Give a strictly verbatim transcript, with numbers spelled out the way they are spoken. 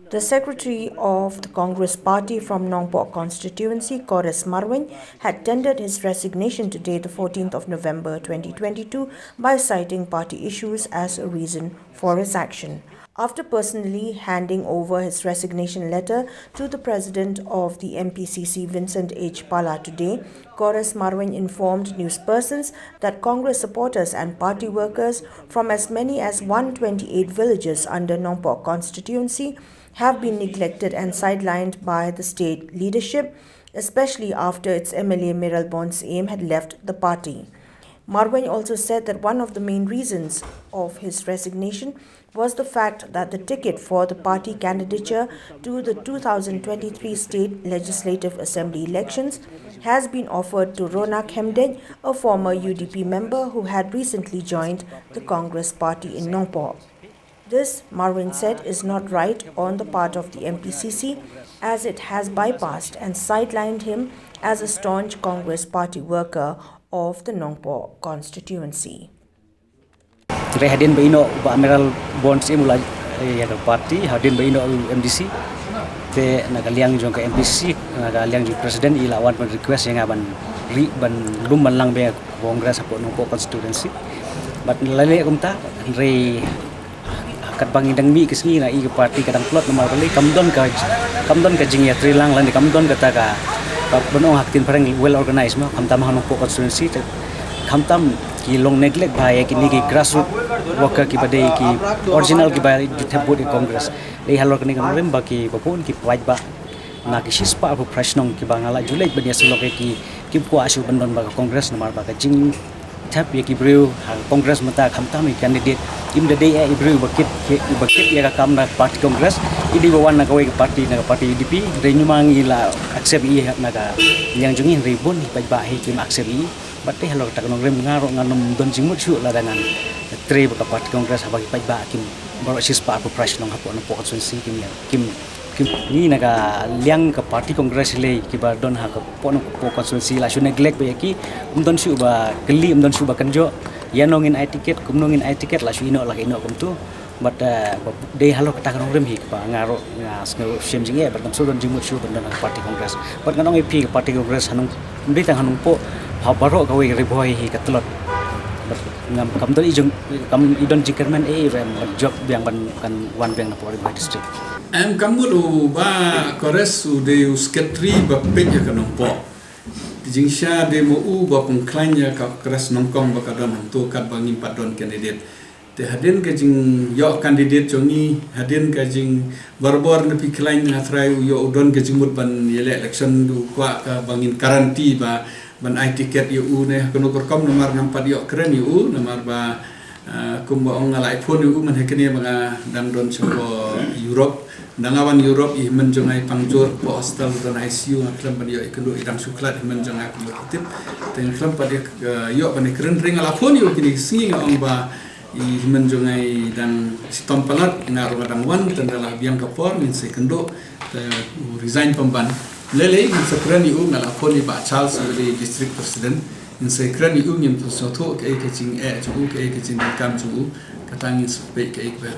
The secretary of the Congress party from Nongpoh constituency, Kores Marwein, had tendered his resignation today, the fourteenth of November twenty twenty-two, by citing party issues as a reason for his action. After personally handing over his resignation letter to the president of the M P C C, Vincent H Pala, today, Kores Marwein informed newspersons that Congress supporters and party workers from as many as one twenty-eight villages under Nongpoh constituency have been neglected and sidelined by the state leadership, especially after its M L A Mayralborn Syiem had left the party. Marwein also said that one of the main reasons of his resignation was the fact that the ticket for the party candidature to the two thousand twenty-three State Legislative Assembly elections has been offered to Ronak Hemdej, a former U D P member who had recently joined the Congress party in Nongpoh. This, Marwein said, is not right on the part of the M P C C, as it has bypassed and sidelined him as a staunch Congress party worker of the Nongpoh constituency. Hynrei hadien ba ïehnoh Bah Mayralborn Syiem u la ïa ka party, hadien ba ïehnoh u M D C, te na ka liang jong ka M P C C, na ka liang jong president, i la wan ban request ïa nga ban ri ban lum ban lang beit Congress hapoh Nongpoh constituency. Bad la leh kumta, hynrei katba ngi dang mih ka sngi, nga i ka party ka dang tlot namar balei, kam don ka, kam don ka jingïatreilang lane kam don kata ka, ka ban ong ha ka ktien phareng well organized mo, khamtam ha Nongpoh constituency te khamtam ki long neglect bha ïa kine ki grassroots worker kiba dei ki original kiba ju thep vote ïa Congress. Dei halor kane ka nongrim ba kiba bun ki paidbah na ki shispah arphew phra shnong kiba nga la ju leit ban ïasyllok ïa ki, kim kwah shuh ban don bad ka Congress namar ba ka jingthep ïa ki briew ha Congress mynta khamtam ïa ki candidate, im da dei ïa i briew ba kit, ba kit ïa ka kam na party Congress, i dei ba wan na kawei ka party, na ka party U D P, hynrei ngi ma ngi la accept ïa na ka liang jong ngi, hynrei bun paidbah hi kim accept ïa. Bad te halor kata ka nongrim nga ruh ngan ym don jingmut shuh lada ngan trei bad ka party Congress haba ki paidbah kim, baroh shispah arphew phra shnong hapoh Nongpoh constituency kim ïa, kim, kim. Ngi na ka liang ka party Congress hi lei kiba don ha ka poh Nongpoh constituency la shu neglect bha ïa ki, ym don shuh ba kylli, ym don shuh ba kynjoh, ïano ngin ai ticket, kumno ngin ai ticket, la shu ïehnoh la ka ïehnoh kumto. Bad, eh, ba dei halor kata ka nongrim hi kaba nga ruh nga sngew shem jingeh bad ngam shu don jingmut shuh ban don ha ka party Congress. Bad ngan ong ïa phi ka party Congress ha Nong, ym dei tang ha Nongpoh, ha baroh kawei ka Ri Bhoi hi ka tlot. Bad ngam, kam don i jong, kam i don jingkyrmen ei ban jop biang ban kan wan biang na poh Ri Bhoi district. Em, kam mut u Bah Kores u dei u secretary ba peit ïa ka Nongpoh. Ki jingshisha dei ma u ba pynkhlaiñ ïa ka Congress nyngkong ba ka don hangto katba ngim pat don candidate. Te hadien ka jingïoh candidate jong ngi, hadien ka jingborbor na phi khlaiñ, nga trai u ïoh u don ka jingmut ban ïaleh election, u kwah ka ba ngin guarantee ba ban ai ticket ïa u ne ha kano ka rukom namar ngam pat ïoh kren ïa u namar ba, ah, kumba ong nga la ai phone ïa u mynhynnin kane ba nga dang don sha Europe. Dang nga wan Europe i hynmen jong nga i pang jur hapoh hostel don I C U, nga khlem ban ïoh ïakynduh, i dang shu khlad i hynmen jong nga kumba phi tip. Te nga khlem pat ïoh, eh, ïoh ban ïakren, hynrei nga la phone ïa u kine ki sngi nga ong ba i hynmen jong nga i dang shitom palat, nga ruh nga dang wan, te ynda la biang ka por ngin sa ïakynduh, te u resign pynban. Lei lei ngin sa kren ïa u, nga la phone ïa Bah Charles uba dei district president, ngin sa ïakren ïa u, ngin pynsngewthuh kaei ka jingeh jong u, kaei ka jingdonkam jong u, kata ngin sa peit kaei kaba